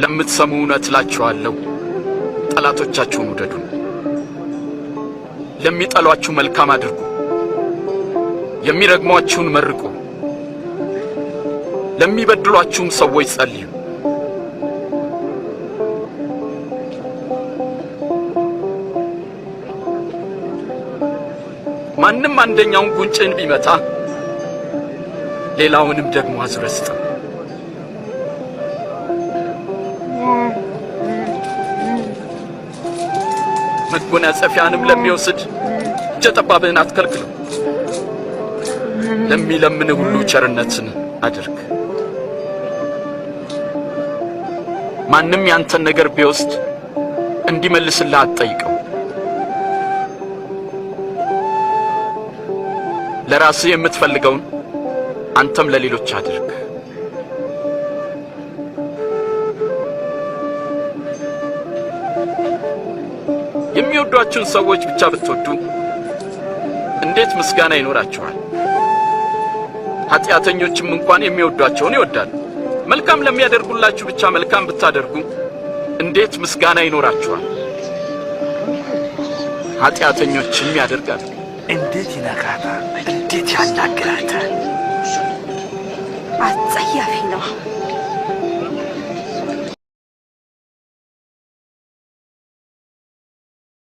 ለምትሰሙ እውነት እላችኋለሁ፣ ጠላቶቻችሁን ውደዱ፣ ለሚጠሏችሁ መልካም አድርጉ፣ የሚረግሟችሁን መርቁ፣ ለሚበድሏችሁም ሰዎች ጸልዩ። ማንም አንደኛውን ጉንጭህን ቢመታ ሌላውንም ደግሞ አዙረህ ስጠው። መጎናጸፊያንም ለሚወስድ እጀ ጠባብህን አትከልክለው። ለሚለምንህ ሁሉ ቸርነትን አድርግ። ማንም ያንተን ነገር ቢወስድ እንዲመልስልህ አትጠይቀው። ለራስህ የምትፈልገውን አንተም ለሌሎች አድርግ። የሚወዷችሁን ሰዎች ብቻ ብትወዱ እንዴት ምስጋና ይኖራችኋል? ኃጢአተኞችም እንኳን የሚወዷቸውን ይወዳሉ። መልካም ለሚያደርጉላችሁ ብቻ መልካም ብታደርጉ እንዴት ምስጋና ይኖራችኋል? ኃጢአተኞችም ያደርጋሉ። እንዴት ይነካታል! እንዴት ያናግራታል! አጸያፊ ነው።